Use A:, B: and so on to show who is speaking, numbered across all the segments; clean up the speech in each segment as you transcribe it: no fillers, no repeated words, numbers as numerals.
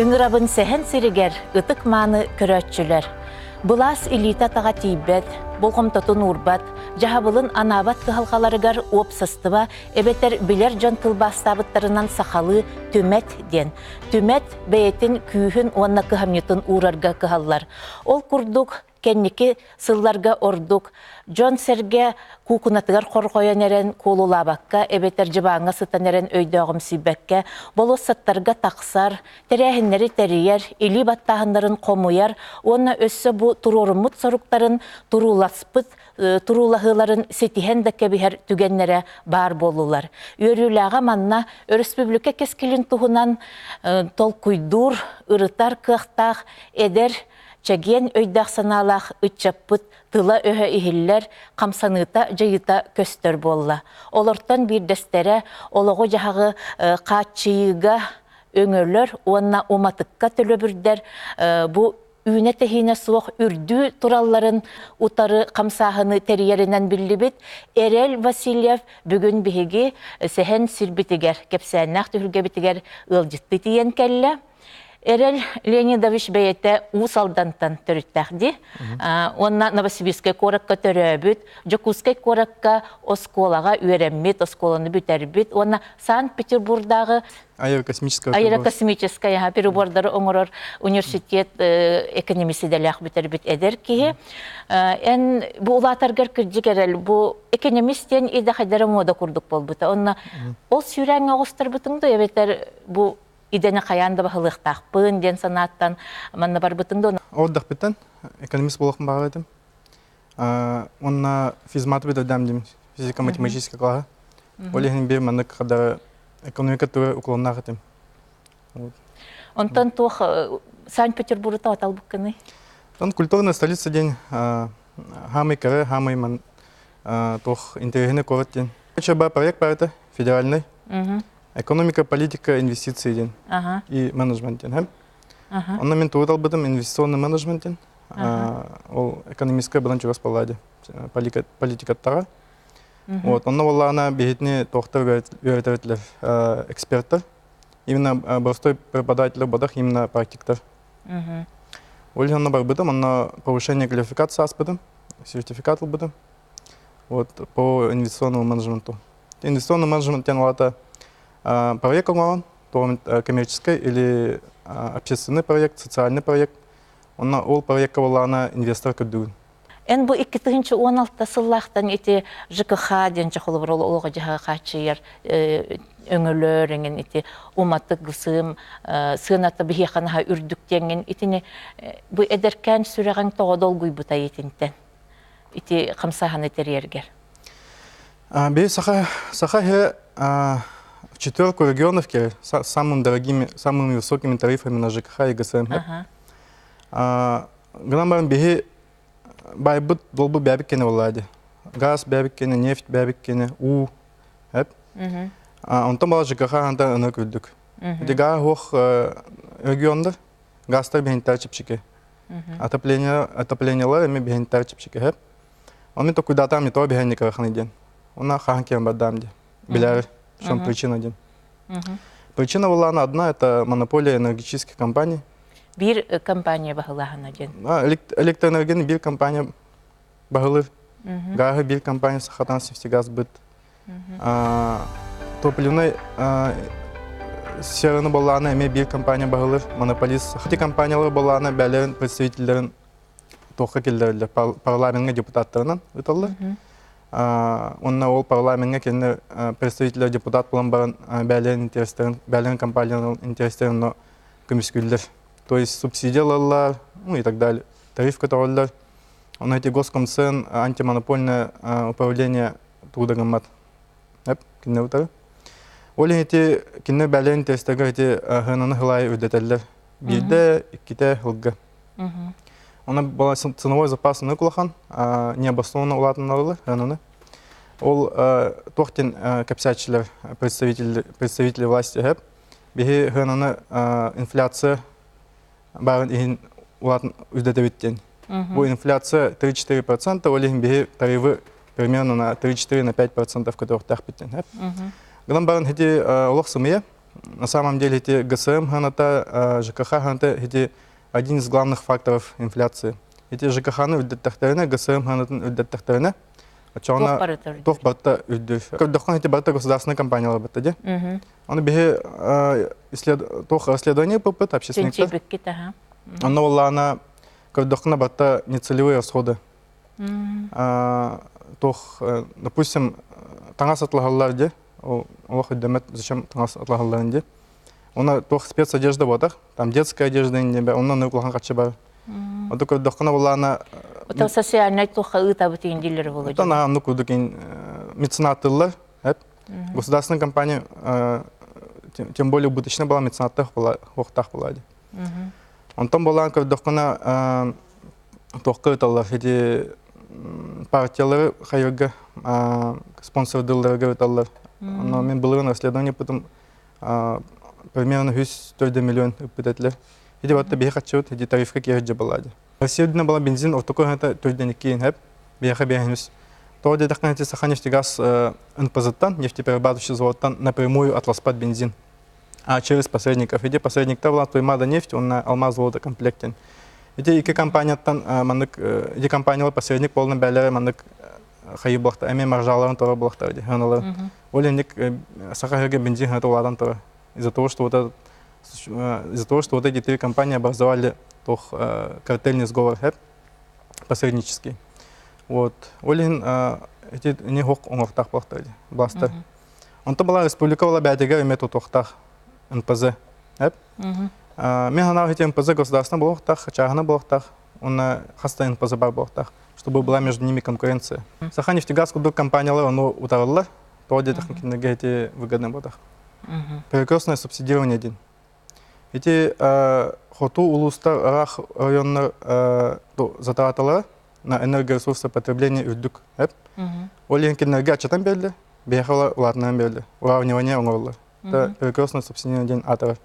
A: Ыҥырабын сэһэн сиригэр ытык-мааны көрөөччүлэр. Былаас илиитэ-атаҕа тиийбэт, болҕомтотун уурбат, дьаһабылын анаабат кыһалҕаларыгар уопсастыба эбэтэр билэр дьон тылбаастаабыттарынан сахалыы түмэт диэн. Түмэт бэйэтин күүһүн уонна кыһамньытын уурарга кыһаллар. Ол курдук кэнники сылларга ордук дьон-сэргэ куукунатыгар хорҕойон эрэн куолулаабакка эбэтэр дьыбааҥҥа сытан эрэн өйдөөҕүмсүйбэккэ болуоссаттарга тахсар, тэрээһиннэри тэрийэр, илии баттааһыннарын хомуйар уонна өссө бу туруоруммут соруктарын турууласпыт туруулаһыыларын ситиһэн да кэбиһэр түгэннэрэ баар буоллулар. Үөрүүлээҕэ манна өрөспүүбүлүкэ кэскилин туһунан толкуйдуур, ырытар кыахтаах эдэр чэгиэн өйдөөх-санаалаах ыччаппыт тыла-өһө иһиллэр, хамсаныыта, дьайыыта көстөр буолла. Олортон биирдэстэрэ олоҕу-дьаһаҕы хааччыйыыга өҥөлөр уонна уматыкка төлөбүрдэр бу үүнэ-тэһиинэ суох үрдүү туралларын утары хамсааһыны тэрийэринэн биллибит Эрэл Васильев бүгүн биһиги сэһэн сирбитигэр, кэпсээннээх түһүлгэбитигэр ыалдьыттыы тиийэн кэллэ. Эрэл Леонидович бэйэтэ Уус Алдантан төрүттээх дии. Уонна Новосибирскай куоракка төрөөбүт, Дьокуускай куоракка оскуолаҕа үөрэммит, оскуоланы бүтэрбит уонна Санкт-Петербурдааҕы
B: аэрокосмическая
A: аэрокосмическая прибордары оҥорор университет экономист идэлээх бүтэрбит эдэр киһи. Эн бу улаатаргар кырдьык эрэл бу экономист диэн идэ хайдара муода курдук буолбута. Онно ол сүүрээҥҥэ оҕустарбытыҥ да эбэтэр бу идэни хайаан да баһылыахтаахпын диэн санааттан манна барбытыҥ да
B: Ордахпыттан экономист буолуохпун баҕар этим. Уонна физматы бүтэрдэм дим физико-математический класса. Ол иһин биир маннык хадары экономика тура уклоннаах этим.
A: Онтон туох Санкт-Петербургу талбыккыный?
B: Он культурная столица день хамый кэрэ, хамый ман туох интэриэһинэй куорат диэн. ЧБ проект барыта федеральный. Экономика, политика, инвестиции диэн и менеджмент диэн. Онно мин тугу талбытым инвестиционный менеджмент диэн. Ол экономическай быдан чугас буолла политикаттаҕа. Вот, онно буоллаҕына биһитини туохтар үөрэтэбитлэр эксперттэр. Именно простой преподаватель бодах именно практиктар. Ол иһин онно барбытым, онно повышение квалификации ааспытым, сертификат ылбытым. Вот, по инвестиционному менеджменту. Инвестиционный менеджмент диэн улаата проект оҥорон, коммерческий или общественный проект, социальный проект. Онно ол проекка буоллаҕына инвестор көрдүүгүн.
A: Эн бу 2016 сыллаахтан ити ЖКХ диэн холобур олоҕу дьаһаҕа хааччыйар өҥөлөр эҥин ити уматык гысыым сыаната биһиэхэ наһаа үрдүк диэҥҥин итини бу эдэркээн сүрэҕиҥ тоҕо долгуйбутай итинтэн ити хамсааһыны тэрийэргэр?
B: Били Саха, Саха иһэ в четверку регионов с самыми дорогими, самыми высокими тарифами на ЖКХ и ГСМ. Гынан баран биһи байбыт долбу бэбик кене боллади. Газ бэбик кене, нефть бэбик кене, уу. Эп. Онтон бала ЖКХ ханта ына күлдүк. Ити газ хуох региондар газтар бэһинтэр чипчики. Отопление, отоплениелар эми бэһинтэр чипчики. Эп. Оны токуйдаатаам не то биһэнни кыраханы диэн. Она хаһан киэн бардаам ди. Билэр, в чем причина диэн. Причина была она одна, это монополия энергетических компаний.
A: Биир компания баһылааһына диэн.
B: Электроэнергияны биир компания баһылыр. Гааһы биир компания Сахатранснефтегаз быт. Топливный сераны боллаана эмиэ биир компания баһылыр, монополист. Ити компаниялар боллаана бээлэрин представительлерин туохха киллэрэллэр парламеҥҥа депутаттарынан ыыталлар. Уонна ол парламеҥҥа кинилэр представителлэр депутат буолан баран бээлэрин интерестерин, бээлэрин компанияларын интерестерин онно көмүскүүллэр. То есть субсидия ылаллар, ну и так далее. Тариф көтөҕөллөр. Онно эти госкомцен, антимонопольное управление тугу да гыммат. Эп, кинилэр утары. Ол иһин ити кинилэр бээлэрин интерестеригэр ити сыананы хылаайы үрдэтэллэр. Биирдэ, иккитэ сылга. Она была ценовой запас улахан, необоснованно улаатыннарылар аны. Ол туох диэн кэпсээччилэр представители, представители власти эһэп. Биһи хыананы инфляция баарын иһин улаатын үрдэтэбит диэн. Бу инфляция 3-4%, ол иһин биһи тарифы примерно на 3-4 на 5% көтөөхтөөхпүт диэн. Гынан баран ити олох сымыйа. На самом деле эти ГСМ ханата, ЖКХ ханата эти один из главных факторов инфляции. Эти ЖКХ-ны үрдэттэхтэринэ, ГСМ ханатын үрдэттэхтэринэ, оччоҕуна туох барыта үрдүр. Көрдөххүнэ ити барыта государственная компаниялар батта дии. Оны биһи туох расследование ыппыппыт общественниктар. Онно буоллаҕына көрдөххүнэ барыта нецелевые расходы. Туох, допустим, таҥас атлаһаллар дии, олох өйдөмөт зачем таҥас атлаһалларын дии. Она туох спецодежда буотах, там детская одежда иннибэ, онно аны улахан хаччы бар. Ото көрдөххүнэ булаана
A: Ото социальнай туохха ыытабыт иин дииллэр болу.
B: Оттон аанны курдук ин меценаттыллар, эп. Государственная компания тем более убыточная была меценаттах была, хуохтаах была. Онтон болаан көрдөххүнэ туохха ыыталлар ити партиялары хайырга спонсордылларга ыыталлар. Но мен былырын расследование потом примерно 104 миллион ыппыт этилэр. Ити батта биһи хаччыбыт, ити тарифка киһи была. Россия үрдүнэн была бензин ортоку это 4-2 хэп, биһиэхэ биэһинүс. Тоҕо диэтэххинэ ити Саха нефтегаз НПЗ-тан, нефтеперерабатывающий заводтан напрямую атласпат бензин. А через посредников. Ити посредниктар была Туймада нефть, он на алмаз золото комплектен. Ити икки компанияттан маннык ити компаниялар посредник буолан бээлэрэ маннык хайы буолахта эмиэ маржаларын тура буолахтар ди хыналар. Ол инник Саха сиргэ бензин хыната улаатан турар. Из-за того, что вот этот из-за того, что вот эти три компании образовали тох картельный сговор посреднический. Вот. Ол иһин эти не хох оҥортаах буолахтар бластар. Онто была республика была бээтигэр эмиэ тутуохтаах НПЗ. Эп. Мен ханаах ити НПЗ государственный буолуохтаах, чааһына буолуохтаах, уонна хаста НПЗ бар буолуохтаах, чтобы была между ними конкуренция. Саха нефтегаз курдук компаниялар ону утараллар, тоҕо диэтэххин кинилэргэ ити выгодно буолтах. Перекрестное субсидирование один. Ити хоту улуустар ыраах районнар затраталара на энергоресурсы потребление үрдүк. Ол иһин кинилэргэ аччатан биэрдэ, биһиэхэ улаатынан биэрдэ. Уравнивание оҥороллор. Это перекрестное субсидирование диэн аатырар.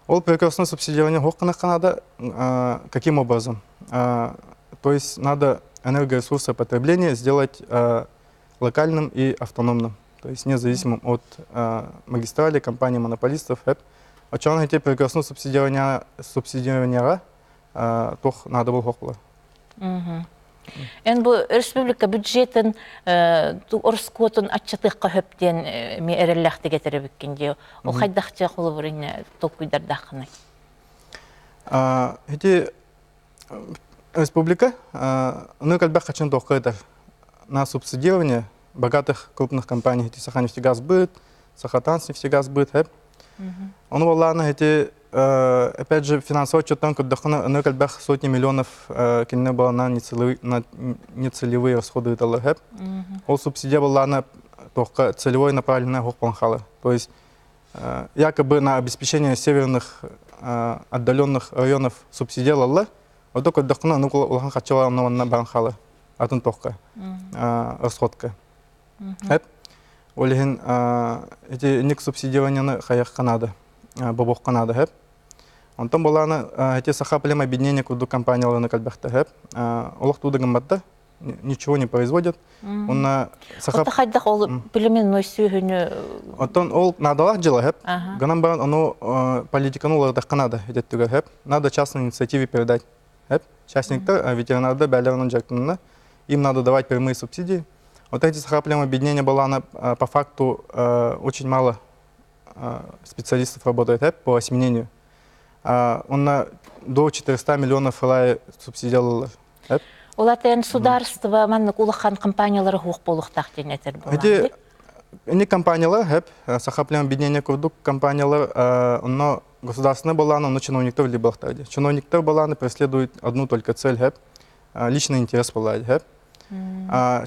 B: Ол перекрестное субсидирование хуох надо каким образом? То есть надо энергоресурсы потребление сделать локальным и автономным, то есть независимым от магистрали, компаний-монополистов. Очон эти перекрестное субсидирование субсидирование туох надо был хуох
A: Эн бу республика бюджетин ороскуотун аччатыахха хөп диэн ми эрэллээхтик этэребиккин дии. Ол хайдахча холобур толкуйдардаххыный?
B: Ити республика ну элбэх хачин туохха на субсидирование богатых крупных компаний ити Саханефтегазбыт, Сахатранснефтегазбыт, хэп. Ону буоллаҕына ити опять же финансовый отчеттан көрдөххүнэ ынырык элбэх сотни миллионов кинини буолана нецелевые расходы ыыталлар хэп. Ол субсидия буоллаҕына туохха целевой направленная хуох хаалар. То есть якобы на обеспечение северных отдаленных районов субсидия ылаллар. Ото көрдөххүнэ аны улахан хаччылар онно баран хаалар атын туохха расходка. Эп. Ол иһин ити ник субсидированияны хайахха наада, бобуохха наада хэп. Онтон буолааны ити Саха Плем объединение курдук компанияларны кэлбэхтэ хэп. Олох тууда гымматта, ничего не производят. Онна
A: Саха Ота хайдах ол племенной сүөһүнү
B: Оттон ол наадалаах дьыла хэп. Гынан баран ону политиканы уларытахха наада итеттүгэр хэп. Надо частной инициативе передать. Хэп. Частниктар ветеринарда бээлэрин дьарыктанна. Им надо давать прямые субсидии. Вот эти Сахаплем объединение было на, по факту очень мало специалистов работает по осеменению. Он на до 400 миллионов ылай субсидиялалар.
A: Улатын сударство маннык улахан компаниялары хуох буолуохтаах диэн этэр
B: Эти не компаниялар хэп Сахаплем объединение курдук компаниялар онно государственный баланы, но чиновниктар либо Чиновниктар баланы преследуют одну только цель хэп личный интерес была хэп.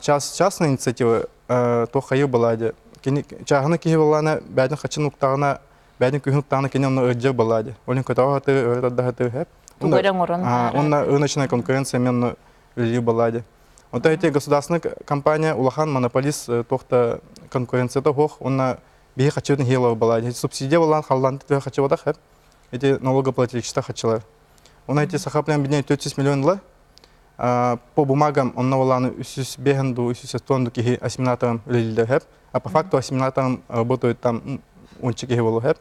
B: Частная инициатива то хайы была де. Чааһына киһи балана бэйэтин хачын уктаҕына бэйэтин күһүн уктаҕына кини онно ырдьар была де. Олин көтөҕө хатыр, өрө тарда хатыр хэп. Онна рыночная конкуренция мен үлелии была де. Онто эти государственная компания улахан монополист туохта конкуренцията суох, онна биһи хачыбытын хиэлэр была де. Субсидия болан халланты төһө хачыбатах хэп. Эти налогоплательщиктар хачылар. Она эти Саха Плем объединяет 400 миллион ла. По бумагам онно болааны 305 ду 310 ду киһи осеменатором үлэлииллэр хэп. А по факту осеменатором работают там онча киһи болу хэп.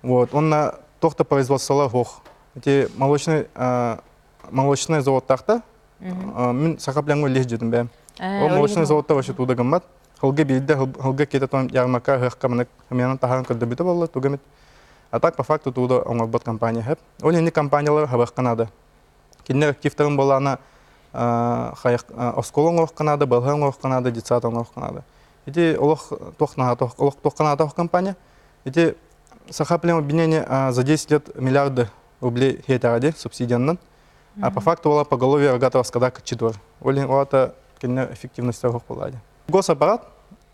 B: Вот, онна туох да производствола суох. Ити молочный молочный заводтаахта мин Сахапляҥҥа үлэлиһ дьитим бэйэм. Ол молочный заводта вообще туда гыммат. Хылга биирдэ хылга киэтэ тон ярмарка ыһыахка манык хымыянан таһааран көрдөрбүтэ буолла туга эмит. А так по факту туда оҥорбот компания хэп. Ол инни компаниялар хабыахха наада. Кинилэр активтарын буолаана оскуола оҥоруохха наада, балыһа оҥоруохха наада, детсад оҥоруохха наада. Ити олох туох наада, олох туохха наада компания. Ити Сахаплемобъединение за 10 лет миллиарды рублей хиэтэҕэ субсидияннан. А по факту ола поголовье рогатого скота кыччытуар. Ол иһин олата кинилэр эффективностьтара суох буолла Госаппарат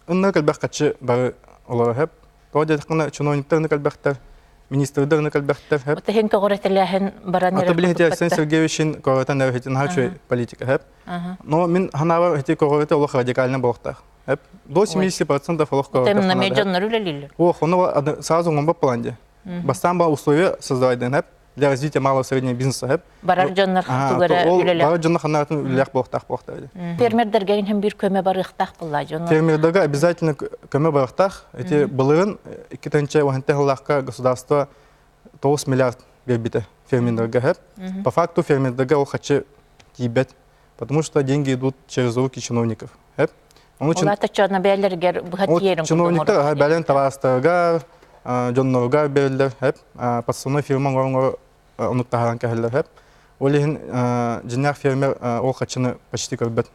B: ыннык элбэх хаччы бары олоро хэп. Тоҕо диэтэххинэ чиновниктар ыннык элбэхтэр, министрдэр ыннык элбэхтэр хэп.
A: Отаһын көҕүрэтэлээһин баран
B: Ата билин Айсен Сергеевичин көҕүрэтэн эрэ наһаа үчүгэй политика хэп. Но мин ханаабар ити көҕүрэтэ олох радикально буолуохтаах. До 70% олох
A: көҕүрэтэ. Эмне дьоннор үлэлииллэр.
B: Ох, ону сразу оҥорбот план дии. Бастаан ба условия создавать хэп для развития малого и среднего бизнеса хэп.
A: Барар дьоннор тугара
B: үлэлэх. Барар дьоннор ханнаатын үлэлэх буолуохтаах буолуохтаах.
A: Фермердерге һәм бир көмө барыахтаах буолла дьоннор.
B: Фермердерге обязательно көмө барыахтаах. Эти былырын 2 хыллаахка государство 9 миллиард бербите фермердерге хэп. По факту фермердерге ол хачы тиийбэт, потому что деньги идут через руки чиновников. Хэп.
A: Улаата чорна бээлергер быһа тиэрин
B: Чиновниктар бэлэн табаастарыгар, дьонноругар бериллэр, хэп. Подставной фирма оҥоро онук таһааран кэһэллэр, хэп. Ол иһин дьиннээх фермер ол хаччыны почти көрбөт.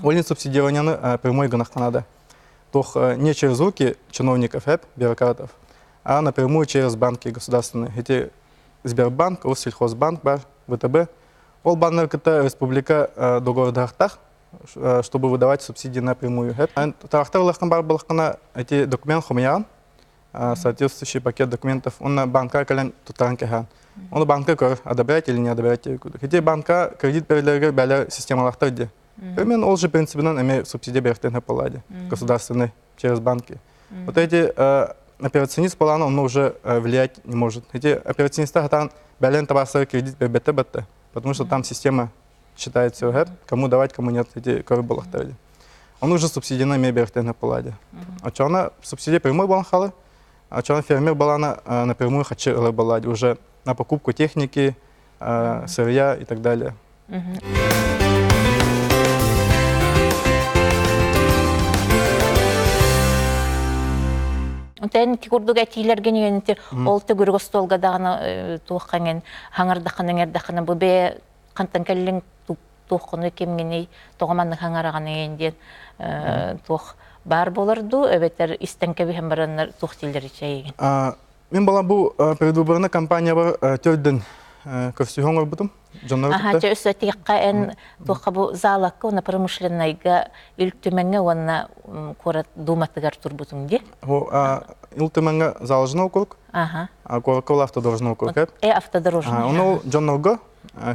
B: Ол иһин субсидированияны прямой гынахха надо. Туох не через руки чиновников, хэп, бюрократов, а напрямую через банки государственные. Эти Сбербанк, Россельхозбанк бар, ВТБ. Ол баннар кытта республика договордаахтаах, чтобы выдавать субсидии напрямую. Тарахтар ылаххан бар балаххана эти документ хомуйаҕын, соответствующий пакет документов, он банка кэлэн туттаран кэһээн. Оны банка көр, одобрять или не одобрять. Эти банка кредит берилерге бәлер системалахтар ди. Мен ол же принципинен эме субсидия берехтен хапалады, государственный, через банки. Вот эти операционист плана он уже влиять не может. Эти операционисты хатан бәлен табасыр кредит бербетте бетте, потому что там система считает все, кому давать, кому нет, эти көрі балахтар. Он уже субсидияны эме берехтен хапалады. Очона субсидия прямой балан халы, очона фермер балана напрямую хачы ылы балады уже на покупку техники, сырья и так далее.
A: Тэн курдук этиилэрген иэнити ол төгүрүк остуолга даҕаны туоххаҥын хаҥардаххына эҥэрдэххинэ бу бэйэ хантан кэллиҥ туоххуну кимҥиний тоҕо маннык хаҥараҕаный диэн туох баар буолар дуу эбэтэр истэн кэбиһэн бараннар туох дииллэр чэйигин
B: Мин бала бу предвыборная кампаниябар төрдүн көрсүһүү оҥорбутум. Дьоннору
A: кытта. Аха, өссө тиэххэ эн туохха бу залакка уонна промышленнайга Ил Түмэҥҥэ уонна куорат дууматыгар турбутуҥ дии?
B: Ил Түмэҥҥэ заложено округ,
A: Аха.
B: куоракка ол автодорожный округ.
A: Э, автодорожный.
B: Ону дьоннорго,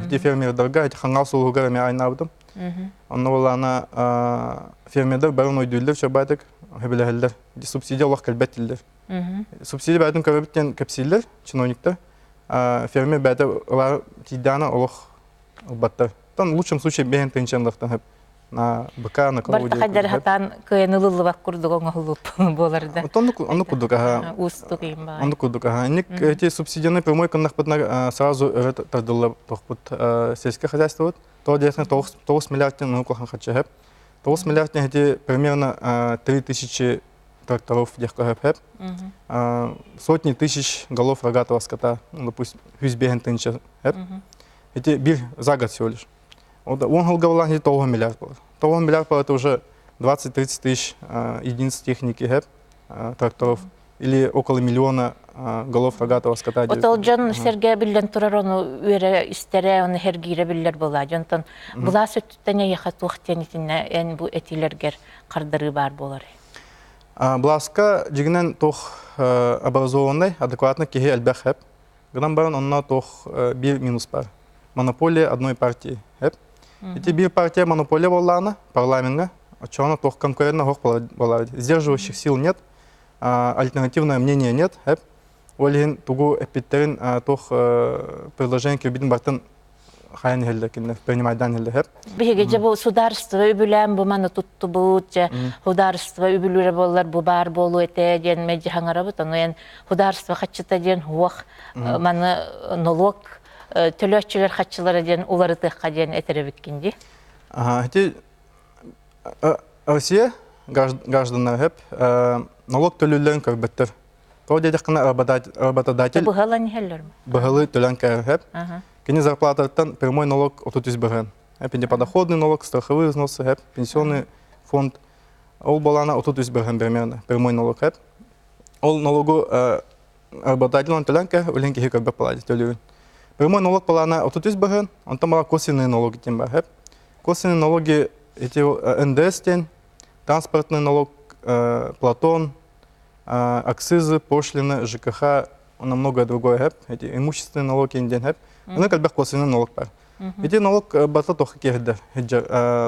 B: ити фермердарга, ити Хаҥал сулуһугар эмиэ айнаабытым. Онно буоллаҕына фермердар бары ойдууллар чорбаатык, сөбүлэһэллэр. Субсидия олох кэлбэт дииллэр. Субсидия бэйэтин көрөбүт диэн кэпсииллэр чиновниктар. Фермер бэйэтэ ылар тиийдэҕинэ олох ылбаттар. Там в лучшем случае бэйэн тыынчанлахтан хөп на быка, на
A: кого Барта хатаан кыайан ылыллыбат курдук оҥоһуллубут буолар да.
B: Оннук курдук аха.
A: Уустук иин баҕай.
B: Оннук курдук аха. Инник эти субсидияны прямой кыннахпытына сразу өрө тардылла тохпут сельское хозяйство. То диэхне 9 миллиардтан ону кулахан хаччы хөп. 9 миллиард эти примерно 3000 тракторов диэххэ Сотни тысяч голов рогатого скота, ну, допустим, хүс бэһэн тыынча Эти бир за год всего лишь. Он хылга 9 миллиард был. 9 миллиард был это уже 20-30 тысяч единиц техники, тракторов или около миллиона голов рогатого скота.
A: Отол дьон сэргэ биллэн турар ону үөрэ истэрэ, оны хергиирэ биллэр буолаа. Дьонтон былаас өттүттэн эйиэхэ туох диэн итиннэ эн бу этиилэргэр хардарыы баар буолар.
B: Былааска дьигинэн туох образованный, адекватный киһи элбэх хэп. Гынан баран онно туох биир минус бар. Монополия одной партии хэп. Ити биир партия монополия буоллаҕына парламентҥа оччоҕуна туох конкурентно оһох буолар. Сдерживающих сил нет, альтернативное мнение нет хэп. Ол иһин тугу эппиттэрин туох предложение кирбитин бартын хайан иһэллэр кинилэр принимайдаан иһэллэр.
A: Биһиги дьэ бу судаарыстыба үбүлээн бу маны туттубут, дьэ судаарыстыба үбүлүүрэ буоллар бу баар буолуо этэ диэн мэлдьи хаҥарабыт. Ону эн судаарыстыба хаччыта диэн уох маны нолуок төлөөччүлэр хаччылара диэн уларытыахха диэн этэр эбиккин дии.
B: Ити Россия гражданнара хөп налог төлүүллэрин көрбөттөр. Тоҕо диэтэххинэ работодатель
A: Быһалан иһэллэр
B: быһалы төлөөн кээһэп. Кини зарплататтан прямой налог 33 быһыан. Подоходный налог, страховые взносы, пенсионный фонд. Ол балана 33 быһыан примерно прямой налог. Ол налогу работодатель он төлөөн кэ, үлэн киһи көрбөт балади төлүүн. Прямой налог балана 33 быһыан, онтон бала косвенные налоги тем бар. Косвенные налоги эти НДС тен, транспортный налог, Платон, акцизы, пошлины, ЖКХ, на многое другое, эти имущественные налоги инден, Оны кэлбэх косвенный налог бар. Эти налог бата тохы кехдер.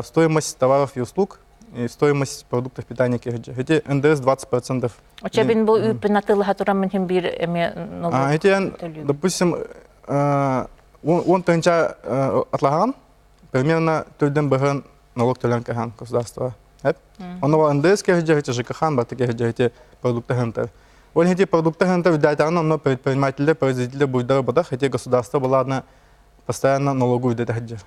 B: Стоимость товаров и услуг и стоимость продуктов питания кехджер. Эти НДС 20%.
A: Очебин бу үппүн атылыха турамын хим бир эме налог.
B: Эти, допустим, он тынча атлаган, примерно түрден быһын налог төлөн кахан государство. Оно НДС кехджер, ЖКХ баты кехджер, продукты хантар. Ол эти продукты хантар үдәтәгән онно предпринимательлер, производительлер буйдары бодах, эти государство балааны постоянно налогу үдәтәһәҗер.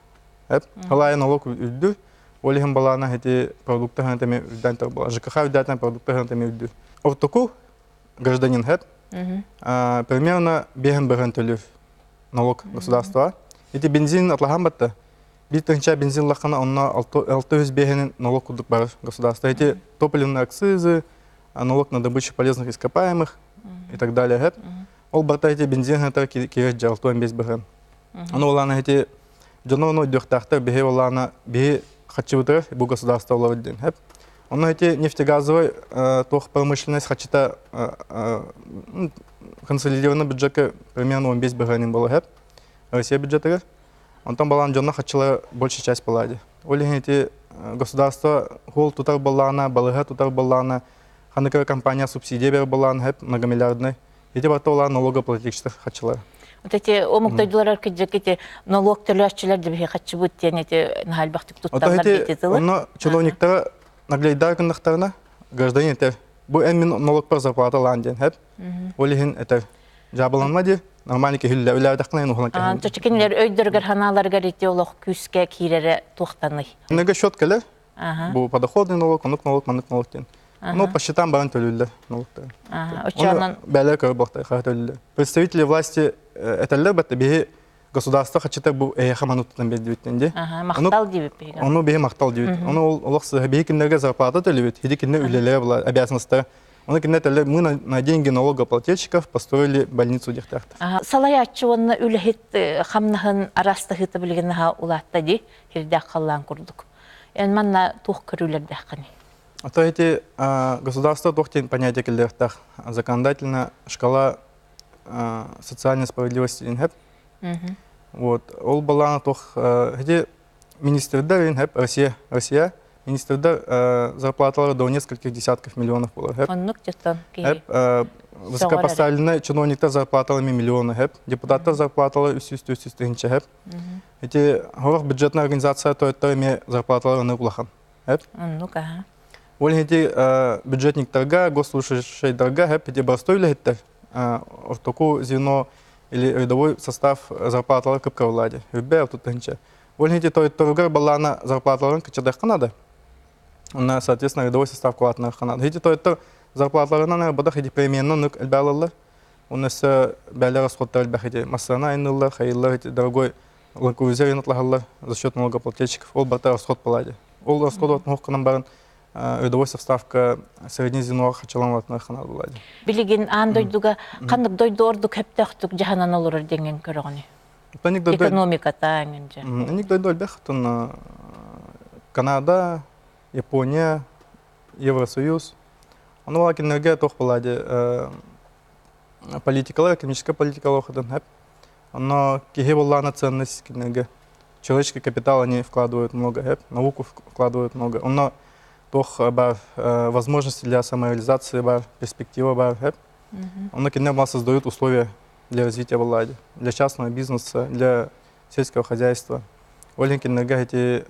B: Халай налог үдү, ол иһин балаана эти продукты хантар үдән тор була. ЖКХ үдәтән продукты хантар үдү. Ортоку гражданин хэп примерно бehen бehen төлүр налог государства. Эти бензин атлахан батта. Бир тыһынча бензин лахана онно 600 бехенин налог курдук бар государство. Эти топливные акцизы, налог на добычу полезных ископаемых и так далее. Ол барта эти бензин хатар кирет жалтуан бес быһын. Ону олана эти дьоно ону дөхтахтар бихи олана бихи хачыбытыр бу государство олар ден. Ону эти нефтегазовый тох промышленность хачыта консолидированный бюджетка примерно 15 быһынын было. Россия бюджетыгар. Онтон балан дьонно хачыла большая часть была. Ол эти государство хол тутар баллана, балыга тутар баллана, ханыкар компания субсидия бер баллан хеп многомиллиардный. Эти барта олар налогоплательщиктер хачылар.
A: Вот эти омук дойдулар кыджык эти налог төлөөччүлөр деп хачы диэн эти нахальбахтык тутталлар дети тылы.
B: Онно чиновниктар наглейдар кыннахтарына гражданин этер. Бу эн мин налог пар зарплата лаан диэн хеп. Ол иһин этер. Жабыланма ди нормально кehүллэ үлээдэхтэн ухлан
A: кehүллэ. Чочукинлер өйдөргөр ханааларгар ити олох күүскэ киирере туохтаный.
B: Неге счет келер. Бу подоходный налог, онук налог, манык налог диэн. Ну, по счетам баран төлүллэр налогтар.
A: Очонон
B: бәлер көрө бохтай төлүллэр. Представители власти этеллер бат биһи государство хачыта бу эйха мануттан бердибиттен ди.
A: Мактал дибип.
B: Ону биһи мактал дибит. Ону ол олох биһи киндерге зарплата төлүбүт. Хиди кинде үлелер була обязанностьтар. Оны кинде теле мы на деньги налогоплательщиков построили больницу дехтахта.
A: Салаяччы онна үлэхит хамнаһын арастыһыты билигин улаатта ди хирдэх халлаан курдук. Эн манна туох көрүүлэрдэххини.
B: А то эти государство тохтен понятие келдертах законодательная шкала социальной справедливости инхеп. Вот. Ол балана тох где министрдар инхеп Россия, Россия министрдар зарплаталары до нескольких десятков миллионов было.
A: Оннук жаттан.
B: Высокопоставленный чиновниктар зарплаталами миллионы хэп, депутаттар зарплаталы үс үс тыһынча хэп. Эти хорох бюджетная организация то это эме зарплаталары ны улахан. Хэп.
A: Оннук аха.
B: Ол эти бюджетниктарга, госслужащийдарга хэп, эти простой лехеттер, ортоку звено или рядовой состав зарплаталары кыпка влади. Хүббе тут тыһынча. Ол эти той торугар баллана зарплаталарын кычадах надо. Она, соответственно, рядовой состав кулатына ханады. Эти той зарплаталарынан бадах эти премияны нүк элбалалар. Онысы бәле расходтар элбәхети массана айнылар, хайыллар эти дорогой ланкуризер янатлахаллар за счет налогоплательщиков. Ол бата расход палади. Ол расход от мохканан барын рядовой составка средний звено хачалан ханады булади.
A: Билигин аан дойдуга кандык дойду ордук хептехтук жаханан олорор деген көрөгөнү. Экономика тааңынжа.
B: Ник дойду альбех тон Канада, Япония, Евросоюз. Ону валакиннерге тох булади политикалар, экономическая политика лохадан хэп. Но киһи боллаана ценность кинеге. Человеческий капитал они вкладывают много, хэп, науку вкладывают много. Оно тох бар возможности для самореализации бар, перспектива бар, хэп. Оно кине создают условия для развития влади, для частного бизнеса, для сельского хозяйства. Ол иһин кинилэргэ ити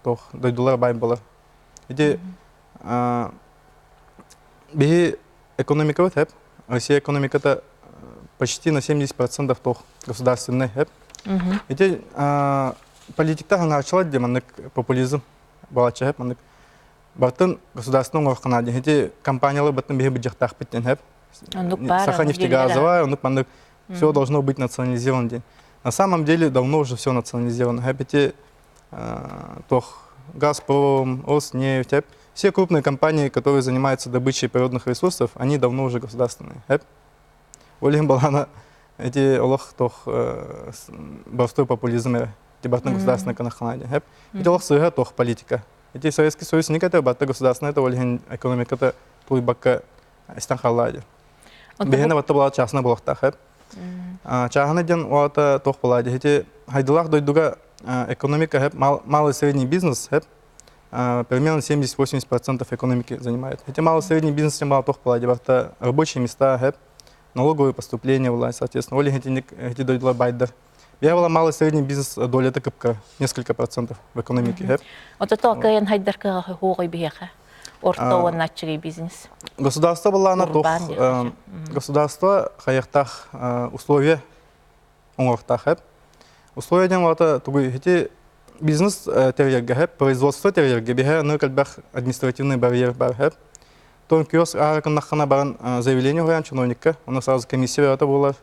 B: туох дойдулар бай болар. Ити биһи экономикабыт хэп, Россия экономиката почти на 70% туох государственный хэп. Ити политикта хаҥааччылар диэн маннык популизм балачча хэп маннык бартын государственный оҥороххуна диэн ити компаниялар баттын биһи быдьахтаахпыт диэн хэп. Саха нефтегазовая, оннук маннык все должно быть национализировано диэн. На самом деле давно уже все национализировано. Хэп ити туох Газпром, Роснефть, все крупные компании, которые занимаются добычей природных ресурсов, они давно уже государственные. Ол иһин балана эти олох тох простой популизм дебатный государственный канаханади. Эти олох сыһа тох политика. Эти Советский Союз никата батта государственный это ол иһин экономиката тулуйбакка истэн халлаади. Биһиэнэ батта була чаасына буолуохтаах. Чааһына диэн уата туох буолаа эти хайдылаах дойдуга экономика малый и средний бизнес примерно 70-80% экономики занимает. Эти малый и средний бизнес тем туох буолаа барта рабочие места, налоговые поступления была, соответственно, ол эти дойдулар байдар. Я была малый и средний бизнес доля кыпка несколько процентов в экономике.
A: Ото то кыйын хайдар кыга хугой биһиэхэ. Орто уонна аччыгый бизнес.
B: Государство была туох государство хайыахтаах условия оҥоруохтаах. Условия диэн уата тугуй ити бизнес тэрийэргэ производство тэрийэргэ биһэ аны элбэх административный барьер бар Тон киоск ааракыннаххына баран заявление уһуйан чиновникка, онно сразу комиссия бөҕөтө буолар,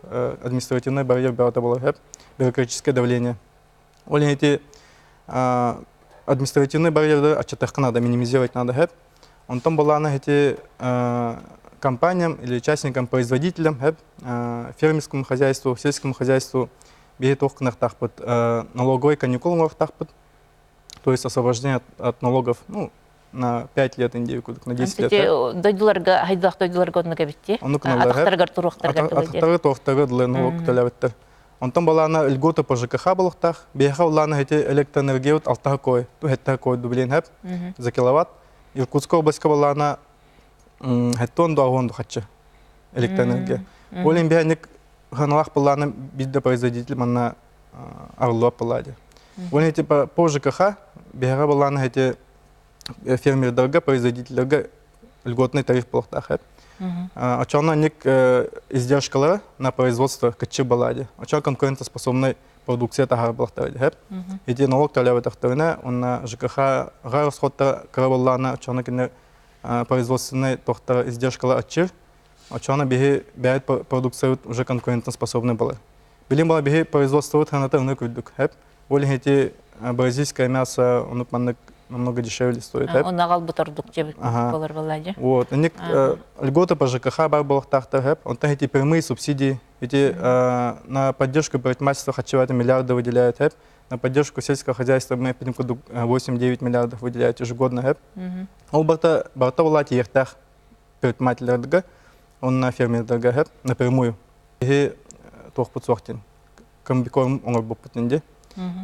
B: административный барьер бөҕөтө буолар, бюрократическое давление. Ол иһин ити административный барьерды аччатыахха надо, минимизировать надо хэп. Онтон былаана эти компаниям или частникам, производителям, хэп, фермерскому хозяйству, сельскому хозяйству биһи туох гыныахтаахпыт, налоговый каникул оҥоруохтаахпыт, то есть освобождение от налогов, ну, на 5 лет индейку, на 10 лет.
A: Дойдуларга, хайдах дойдуларга оннук эбитти.
B: Оннук
A: Атахтарыгар туруохтарыгар
B: Атахтарыгар туруохтарыгар дылы налог төлөбүттэр. Онтон балаана льгота по ЖКХ болохтаах. Биһиэхэ улаана эти электроэнергиябыт алтаһа кой, ту кой дублин хэп за киловатт. Иркутская областька балаана хэттон дуагон духаччы электроэнергия. Ол им биһэник ханалах балаана бидде производитель манна арыллуап балаади. Ол эти по ЖКХ биһиэхэ балаана эти фермердарга, производительлерге льготный тариф болохтаах. Очоно ник издержкалары на производство кыччы балади. Очо конкурентоспособный продукция тахар балахтар хэп. Ити налог төлөбөтөхтөрүнэ, онна ЖКХ га расходтар кыра боллаана очоно кине производственный тохтар издержкалар ачыр. Очоно биһи бэйт продукция уже конкурентоспособный была. Билим была биһи производство ханата ыны күрдүк хэп. Ол эти бразильское мясо, онук маннык намного дешевле стоит.
A: Оннаҕал бутордук же болар баллади.
B: Вот, ник льготы по ЖКХ бар болохтаахтар хэп. Онтон эти прямые субсидии, эти на поддержку предпринимательства хачеваты миллиарды выделяют хэп. На поддержку сельского хозяйства мы 8-9 миллиардов выделяют ежегодно хэп. Ол барта барта була тиехтах предпринимательлерге, он на фермердерге хэп напрямую. Иһи туохпут суохтин. Комбикорм оҥорбуппут инди.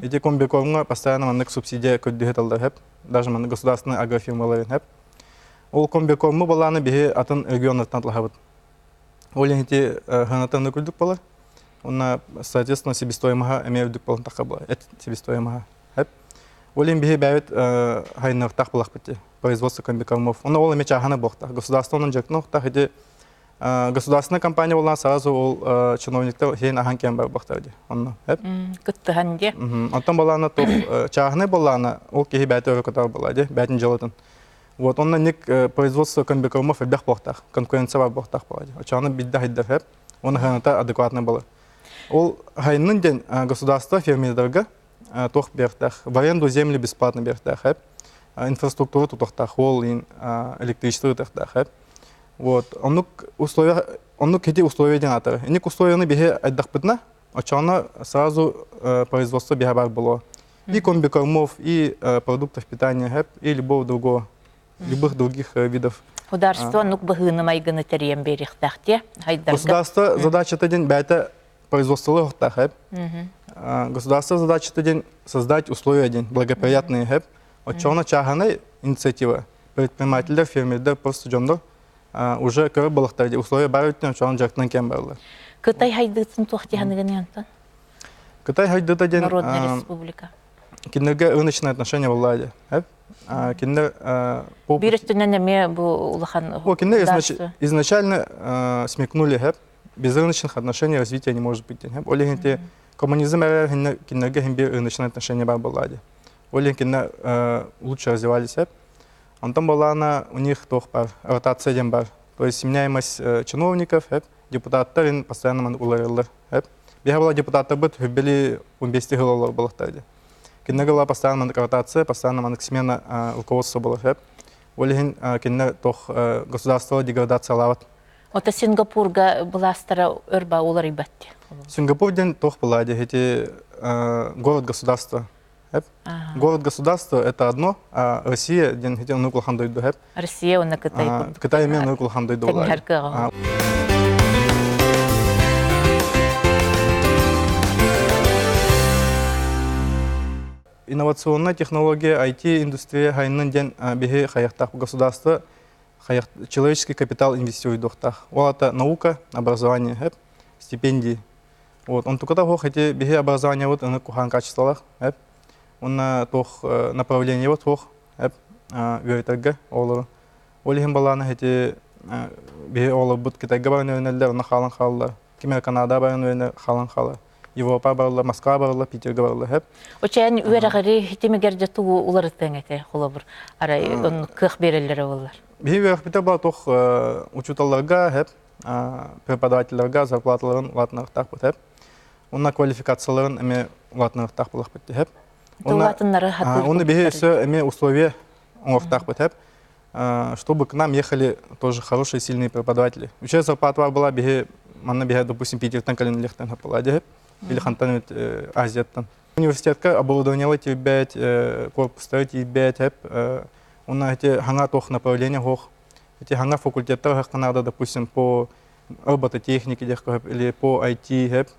B: Ити комбикормҥа постоянно маннык субсидия көрдүһэ таллар хэп. Даже маннык государственный агрофирмаларын хэп. Ол комбикорму балааны биһи атын регионнартан атлаһабыт. Ол ити ханатаны күрдүк болар. Онна, соответственно, себестоимоһа эмиэ үрдүк болон тахха була. Эт себестоимоһа хэп. Ол иһин биһи бэйэбит хайыннарыктаах булахпыт производство комбикормов. Онно ол эмиэ чааһына буохтаах. Государство онон дьарыктаах ити государственная компания буолан сразу ол чиновниктар сиэн ахан киэн барбахтар ди онно
A: кыттыһан ди
B: онтон балаана туох чааһынай буоллаана ол киһи бэйэтэ өрө көтөр буолла ди бэйэтин дьыалатын вот онно ник производство комбикормов элбэх буолтаах конкуренция бар буолтаах буолла ди очону бидде хайдар хэп оны ханата адекватный была ол хайнын ден государство фермердарга туох биэртээх в аренду земли бесплатно биэртээх хэп инфраструктура тутахтаах ол электричество ытахтаах хэп Вот, оннук условия, оннук эти условия диэн аатар. Инник условияны биһи айдахпытына, очоҕуна сразу производство биһа бар боло. И комбикормов, и продуктов питания, хэп, и любого другого, любых других видов.
A: Государство оннук быһыыны майгыны тэрийэн биэриэхтээх хайдарга.
B: Государство задачата диэн бэйэтэ производстволы охтаах хэп. Государство задачата диэн создать условия диэн благоприятные хэп. Очоҕуна чааһынай инициатива предпринимателлэр, фермердэр просто дьоннор уже көрөр балыктар условия бар өттүнэн чоҕун дьарыктанан кэм бараллар.
A: Кытай хайдыытын туох диһаныгын антон?
B: Кытай хайдыта диэн
A: Народная республика.
B: Кинилэргэ рыночное отношение была Кинилэр
A: Биир өттүнэн эмиэ бу улахан
B: Кинилэр изначально смекнули, без рыночных отношений развития не может быть. Ол иһин коммунизм эрэ кинилэргэ иһин биир рыночное отношение бар буолла Ол иһин кинилэр лучше развивались. Онтон буоллаҕына у них туох бар, ротация диэн бар. То есть сменяемость чиновников, депутаттар постоянно уларыллар. Биһа була депутаттарбыт хүббели 15 жыл олор болуктар ди. Кинилерге була постоянно маннык ротация, постоянно маннык смена руководства болар. Ол иһин кинилер тох государство деградациялаабат.
A: Ота Сингапурга былаастара өрба уларыйбат.
B: Сингапур ден тох была ди, эти город-государство. Город-государство это одно, а Россия ден хити оннук улахан дойду.
A: Россия уонна Кытай.
B: Кытай эмиэ оннук улахан дойду
A: буолар.
B: Инновационная технология, IT-индустрия хайнын ден биһи хайахтаах государство человеческий капитал инвестируйдуохтаах. Ол ата наука, образование, стипендии. Вот, он туката хох эти биһи образование вот аны кухан качестволах, Онна туох направление вот хох, үөрэтэргэ оҕолору. Ол иһин балаана эти биһи оҕолорбут Кытайга баран үөрэнэллэр, онно хаалан хаалла. Ким эрэ Канада баран үөрэнэр, хаалан хаалар. Европа барылла, Москва барылла, Питергэ барылла хэп.
A: Очээн үөрэҕири хитимигэр дьэ тугу уларытыаҥ этэ холобур арай оннук кыах биэрэллэрэ буоллар.
B: Биһи үөрэхпитэ ба туох учууталларга хэп преподавателлэргэ зарплаталарын улаатынарыктаахпыт хэп. Онна квалификацияларын эме улаатынарыктаах булахпыт хэп.
A: Улаатыннары
B: Онна биһи өссө эме условия оҥортаахпыт хэп. Чтобы к нам ехали тоже хорошие, сильные преподаватели. Үчүгэй зарплата была биһи манна биһи, допустим, Питертен кэлин лехтен хаппала диһип, или хантан Азияттан. Университетка оборудованиелы тиийбэт, корпустары тиийбэт, хэп, уонна эти хаҥа туох направление хоох, эти хаҥа факультеттар хахханаада, допустим, по робототехнике или по IT, хэп,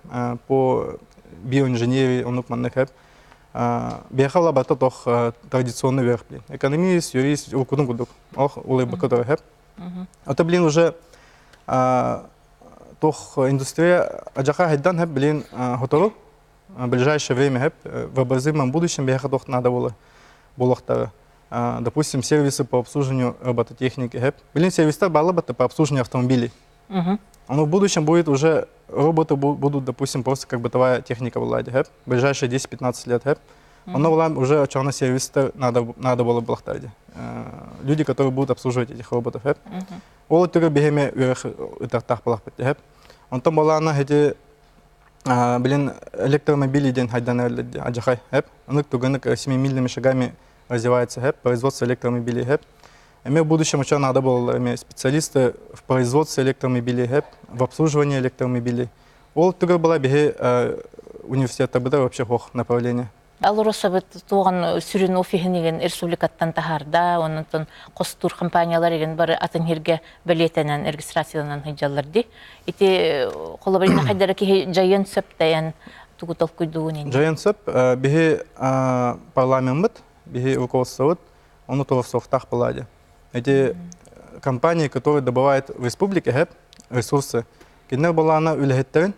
B: по биоинженерии, оннук маннык хэп. Биэхэ лабата тох традиционный верх, блин. Экономист, юрист, укудун кудук. Ох, улыбка который хэп. Это, блин, уже тох индустрия ажаха хайдан хэп, блин, хотору. В ближайшее время хэп, в обозримом будущем биэхэ тох надо было булахтары. Допустим, сервисы по обслуживанию робототехники. Хэп. Блин, сервистар балабата по обслуживанию автомобилей. Но в будущем будет уже роботы будут, допустим, просто как бытовая техника была, в ближайшие 10-15 лет. Оно была уже черный сервис надо, надо было булахтарди. Люди, которые будут обслуживать этих роботов. Ол өттүгэр биһиэме үөрэх ытартаах балахпыт. Онтон балаана эти блин, электромобили ден хайдан ажахай. Анык туганык семимильными шагами развивается производство электромобилей. Эме в будущем еще надо было специалисты в производстве электромобилей, в обслуживании электромобилей. Ол түгөр была биһи университетта быда вообще хох направление.
A: Алросабыт туған сүрүн офиһин республикаттан таһарда, оннотон костур компаниялар еген бары атын хирге билетенен регистрацияланан хыджаллар ди. Ити холобарина хайдара киһи жайын сөп таян тугу толкуйдуун.
B: Жайын сөп биһи парламентмыт, биһи руководствобут, ону туруорсуохтаах буолаа Эти компании, которые добывают в республике ресурсы, кинилэр балаана үлэһиттерин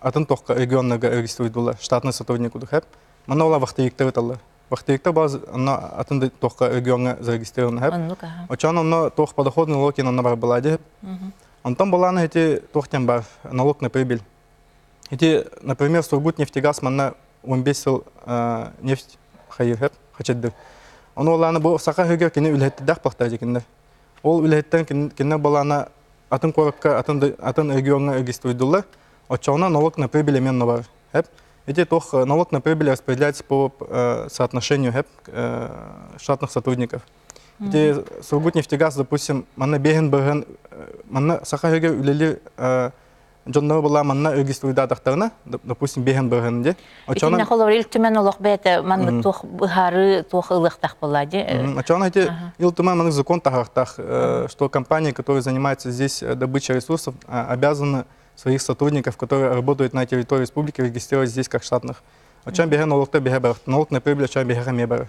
B: атын тохка регионнарга регистрируйдулар, штатный сотрудник хэп. Манна ола вахтовиктар ыталлар. Вахтовиктар баз онно атын тохка регионга зарегистрирован хэп. Очон онно тох подоходный налог онно бар была дип. Онтон балаана эти тохтен бар налог на прибыль. Эти, например, Сургутнефтегаз манна 15 сыл нефть хайыр хэп, хачаддыр. Ону олааны бу саха хыгар кини үлэһиттэрдээх бахтар дикиннер. Ол үлэһиттэн кинилэр балаана атын куоракка, атын, атын региоҥҥа регистрируйдулар. Оччоҕуна налог на прибыль эмиэ бар. Хэп. Эти туох налог на прибыль распределяется по соотношению хэп, штатных сотрудников. Эти Сургутнефтегаз, допустим, манна бэһин быһын манна саха хыгар үлэлиир дьонноро була манна регистрируйдаатахтарына, допустим, бэһин быһын ди.
A: Итиннэ холобур Ил Түмэн олох бэйэтэ маннык туох быһаарыы туох ылыахтаах буолла ди.
B: Оччоҕуна ити Ил Түмэн маннык закон таһаарахтаах, что компании, которые занимаются здесь добычей ресурсов, обязаны своих сотрудников, которые работают на территории республики, регистрировать здесь как штатных. Оччоҕуна биһэ налогта биһэ бар. Налог на прибыль оччоҕуна биһэҕэ эмиэ бар.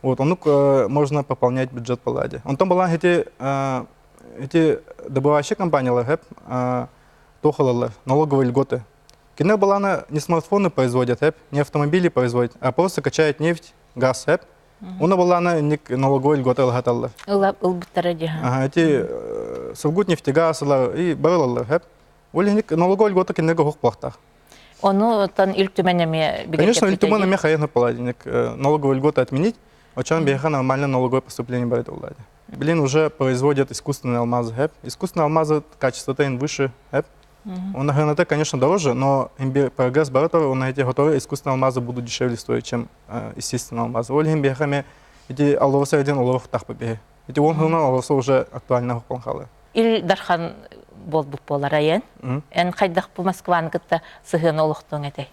B: Вот, оннук можно пополнять бюджет палладе. Онтон балаан эти эти добывающие компаниялар туох ылаллар налоговые льготы. Кинилэр балаана не смартфоны производят, эп, не автомобили производят, а просто качают нефть, газ, эп. Уна балаана инник налоговой льгота ылахаталлар.
A: Ылбыттара дии.
B: Ага, эти Сургутнефтегаз ылар и барылалар, эп. Ол инник налоговой льгота кинилерге хук буолуохтаах.
A: Ону оттон Ил Түмэн эмиэ
B: Конечно, Ил Түмэн эмиэ хайан инник налоговую льготу отменить, очон биһиэхэ нормально налоговое поступление барыт улаады. Блин, уже производят искусственные алмазы, хэп. Искусственные алмазы качество-то им выше, хэп. Он на конечно, дороже, но прогресс баратор, он эти готовые искусственные алмазы будут дешевле стоить, чем естественные алмазы. Ол иһин биһиэхэ эти алроса один олорох тахпы биһи. Эти он хылынан алроса уже актуально хоппон халы.
A: Ил Дархан буолбут буолар айан. Эн хайдах бу Москваны кытта сыһыан олохтуоҥ этэй?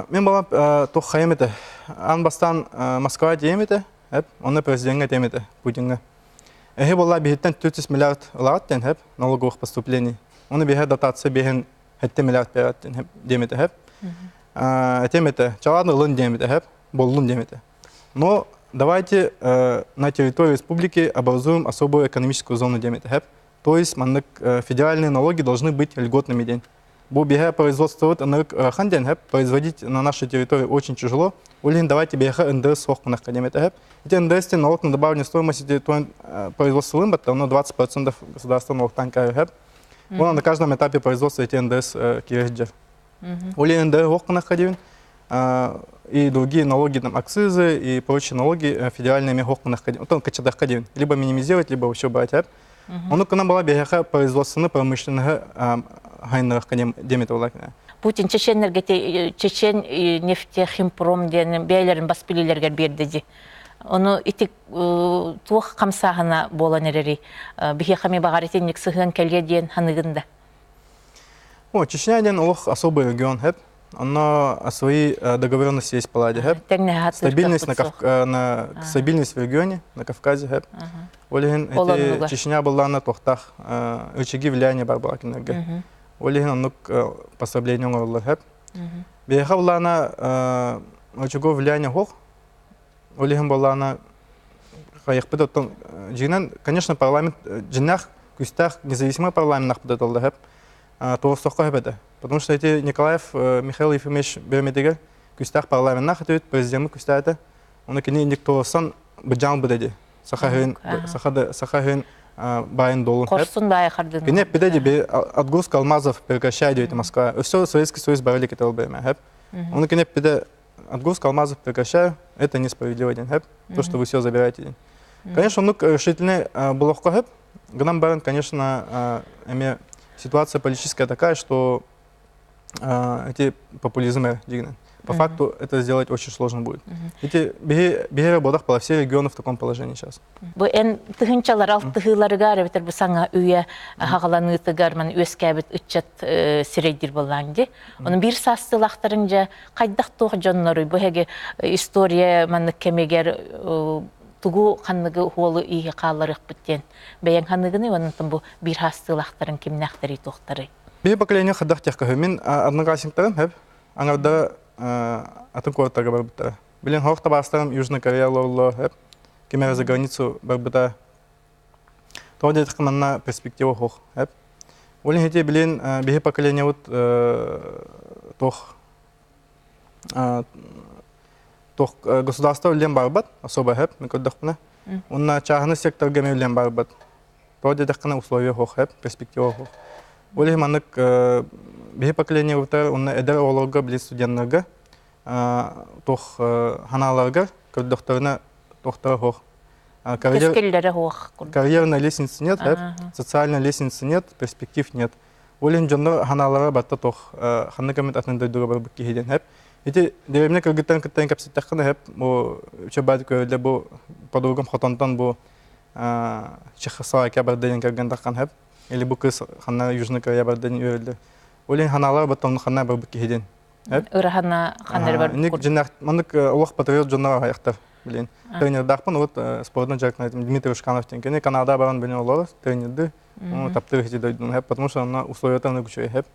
B: Мен балап туох хайым этэ. Ан бастаан Москва диэм этэ, эп, онно президеҥҥэ этиэм этэ, Путиҥҥа. Эһи буолла биһиттэн 400 миллиард ылаҕыт диэн хэп, налоговых поступлений. Оны биһэ дотация биһин 7 миллиард берет диэн диэм этэ хэп. Этиэм этэ, чалаан ылын диэм этэ хэп, боллун диэм этэ. Но давайте на территории республики образуем особую экономическую зону диэм этэ хэп. То есть маннык федеральные налоги должны быть льготными день. Бу биһэ производствовать ынырык ыарахан диэн хэп, производить на нашей территории очень тяжело. Улин давайте биһэхэ НДС суох гынахха диэм этэ хэп. Ити НДС налог на добавленную стоимость ити производстволын батта, но 20% государство налогтан кайы хэп. Вон на каждом этапе производства эти НДС кирэһдьэр. Улин НДС суох гынахха диэбин. И другие налоги, там, акцизы и прочие налоги федеральные эмиэ суох гынахха диэн. Оттон качадахха диэбин. Либо минимизировать, либо вообще убрать хэп. Ону кына бала биһиэхэ производствоны промышленноһы хайыннарахха диэмит буолар.
A: Путин чеченнерге чечен нефтехимпром диэн бэйэлэрин бас билиилэригэр биэрдэ дии. Ону ити туох хамсааһына буолан эрэри биһиэхэ ми баҕар итинник сыһыан кэлиэ диэн ханыгын да.
B: О, Чечня диэн олох особый регион хэп. Оно свои договоренности есть паладе хэп. Стабильность на, на стабильность в регионе, на Кавказе хэп. Ол иһин эти Чечня быллаана туохтаах рычаги влияния бар буолар кинилэргэ. Ол иһин оннук послабление оҥороллор хэп. Биһиэхэ былаана рычагов влияния суох. Ол иһин былаана хайыхпыт оттон дьиҥинэн, конечно, парламент дьиннээх күүстээх независимый парламент толла хэп. Туорсоххо хэп этэ. Потому что эти Николаев Михаил Ефимович бөрөметигэр күүстээх парламеннаах этибит, президеммит күүстээх этэ. Оны кини инник туорсан быдьаан быдади. Саха саха саха баайын долун.
A: Хорсун баайы хардын.
B: Кини эппитэ ди отгрузка алмазов прекращай диэти Москва. Өссө Советский Союз барылик этел бэймэ хэп. Оны кини эппитэ отгрузка алмазов прекращаю, это несправедливо день хэп. То, что вы все забираете день. Конечно, оннук решительный болохко хэп. Гынан баран, конечно, эме ситуация политическая такая, что эти популизмы дигнен. По факту это сделать очень сложно будет. Эти биһи бодах была все регионы в таком положении сейчас.
A: Бу эн тыһынчалар алтыһыыларыгар эбэтэр бу саҥа үйэ хаҕаланыытыгар ман үөскээбит ыччат сирэйдир буоллаан ди. Оны биир саастыылаахтарыҥ дьэ хайдах туох дьонноруй бу эһиги история маннык кэмигэр тугу ханныгы уолу ииһи хаалларыахпыт диэн бэйэҥ ханыгыный онтон бу биир саастыылаахтарыҥ кимнээхтэрий туохтарый?
B: Биһи поколение хайдах диэххэ мин одноклассниктарым хэп аҥардара атын куораттарга барбыттара. Билин хоох табаастарым Южная Корея олороллор хэп ким эрэ за границу барбыта. Тоҕо диэтэххэ манна перспектива суох хэп. Ол иһин ити билин биһи поколениебыт туох туох государство үллэн барбат особо хэп мен көрдөхпүнэ. Уонна чааһынай секторга эмиэ үллэн барбат. Тоҕо диэтэххинэ условия суох хэп, перспектива суох. Ол иһин маннык биһи поколениебытыгар уонна эдэр оҕолорго, били студеннарга туох ханааларыгар көрдөхтөрүнэ туохтара суох.
A: Кэскиллэрэ суох.
B: Карьерной лестницы нет, социальной лестницы нет, перспектив нет. Ол иһин дьоннор ханаалара батта туох ханнык эмит атын дойдуга барбыт киһи диэн хэп. Ити дэриэбинэ кыргыттан кыттан кэпсэттэххинэ хэп бу чөбаат көрүллэ бу подругам хотонтон бу Чехословакия барда диэн кэргэн таххан хэп. Или бу кыз ханна Южная Корея барда диэн үөрэллэр. Ол иһин ханаалар баттан ханна барбыт киһи диэн.
A: Ырахана ханнары бар.
B: Ник дьиннэх маннык олох патриот дьоннор аҕайахтар билин. Тренердаахпын вот спортынан дьарыктанатым Дмитрий Ушканов диэн. Кини Канада баран билин олорор тренерды. Таптыыр ити дойдуну хэп, потому что онно условията аны күчүгэй хэп.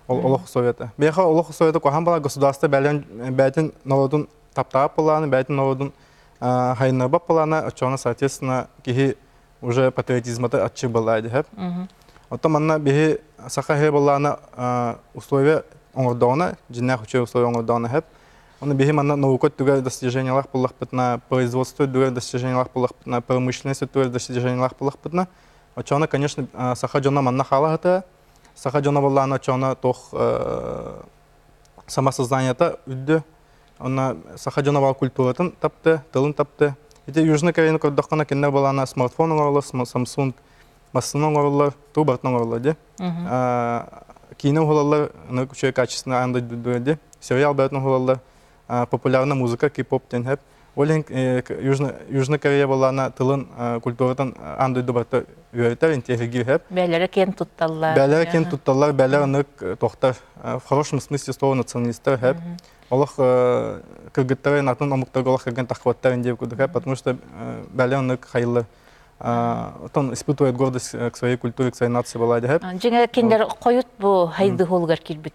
B: Ол олох условията. Бэйэхэ олох условията куһаҕан бала государство бэлэн бэйтин народун таптаап былааны, бэйтин народун хайыннарбат былаана, оччоҕуна соответственно киһи уже патриотизмата аччык былаа диһэп. Оттон манна биһи Саха иһэ буоллаҕына условия оҥордоҕуна, дьиҥнээх үчүгэй условия оҥордоҕуна сөп. Ону биһи манна наука өттүгэр достижениелаах буоллахпытына, производство өттүгэр достижениелаах буоллахпытына, промышленность өттүгэр достижениелаах буоллахпытына, оччоҕуна, конечно, саха дьоно манна хаалаһыта. Саха дьоно буоллаҕына оччоҕуна туох самосознаниета үрдү. Онно саха дьоно баар культуратын тапты, тылын тапты. Ити Южный Кореяны көрдөххүнэ, кинилэр буоллаҕына смартфон оҥороллор, Samsung массыына оҥороллор, тугу барытын оҥороллор дии. Киинэ уһулаллар, үчүгэй качественный аан дойду дии. Сериал бэйэтин уһулаллар, популярная музыка, кей-поп диэн сөп. Ол иһин Южная Корея буоллаҕына тылын, культуратын аан дойду барыта үөрэтэр, интиэһиргиир сөп.
A: Бээлэрэ киэн тутталлар.
B: Бээлэрэ киэн тутталлар, бээлэр ынык тохтар. В хорошем смысле слова националистар сөп. Олох кыргыттары атын омуктарга олох кыргын таххыбаттар диэн курдук, потому что бээлэр ынык хайыллар. Оттон испытывает гордость к своей культуре, к своей нации была дьэ.
A: Дьиҥэ кинилэр хойут бу хайдыһуулугар киирбит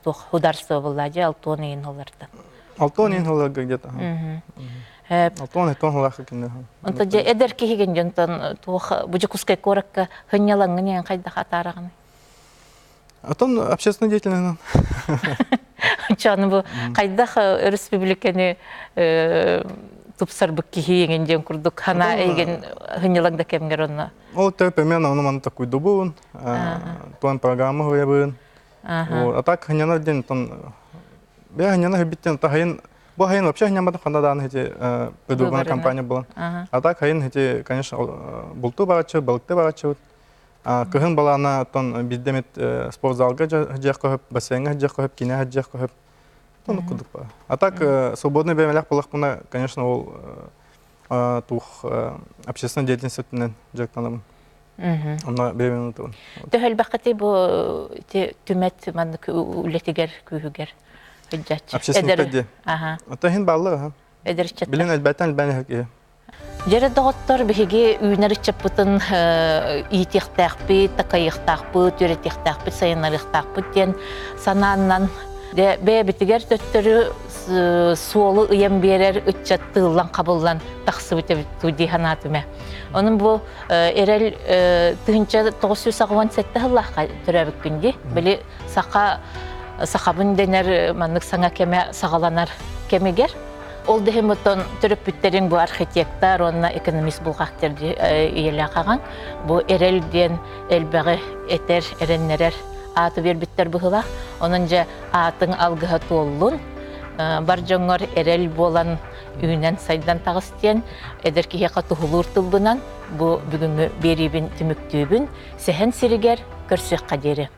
A: туох хударство буолла дьэ алтуон ыйын оларда.
B: Алтуон ыйын оларга где-то. Алтуон алтуон оларга кинилэр.
A: Онто дьэ эдэр киһигин дьонтон туох бу Дьокуускай куоракка хынньалаҥҥын иэн хайдах атаараҕыный?
B: Отон общественный деятельный.
A: Чаны бу хайдах өрөспүүбүлүкэни тупсарбыт киһи эҥин диэн курдук хана эйген хынньалаҥ да кэмҥэр онно.
B: Ол тэр примерно ону маны такуйдубун, туан программа хуябын. А так хынньанар диэн тон бя хынньана хибиттен та хайын бу хайын вообще хынньамматым ханда дааны эти предвыборная кампания была. А так хайын эти, конечно, булту бараччы, балыкты бараччыбыт. Кыһын балаана оттон биирдэ эмит спортзалга сылдьыахха сөп, бассейҥҥа сылдьыахха сөп, киинэ сылдьыахха сөп. Оннук курдук баар. А так свободный бэйэмэлээх буоллахпына, конечно, ол туох общественной деятельность өттүнэн дьарыктанабын. Онно бэйэм ытабын.
A: Төһө элбэххитий бу ити түмэт маннык үлэтигэр, күүһүгэр сылдьааччы?
B: Общественный дии. Оттон иһин бааллар, аха.
A: Эдэр ыччаттар.
B: Билин элбэттэн элбээн иһэр киһи.
A: Дьэрэ доҕоттор, биһиги үүнэр ыччаппытын иитиэхтээхпит, такайыахтаахпыт, үөрэтиэхтээхпит, сайыннарыахтаахпыт диэн санааннан бэйэбитигэр төттөрү суолу ыйан биэрэр ыччат тыыллан хабыллан тахсыбыт эбит дуу дии санаатым. Онон бу эрэл 1987 сыллаахха төрөөбүккүн дии. Били саха сахабын дэнэр маннык саҥа кэмэ саҕаланар кэмигэр. Ол да иһин оттон төрөппүттэриҥ бу архитектор уонна экономист булҕахтар ийэлээх аҕаҥ бу эрэл диэн элбэҕи этэр, эрэннэрэр ааты биэрбиттэр быһыылаах. Онон дьэ аатыҥ алгыһа туоллун, бар дьоҥҥор эрэл буолан үүнэн сайдан таҕыс диэн эдэр киһиэхэ туһулуур тылбынан бу бүгүҥҥү биэриибин түмүктүүбүн. Сэһэн сиригэр көрсүөххэ диэри.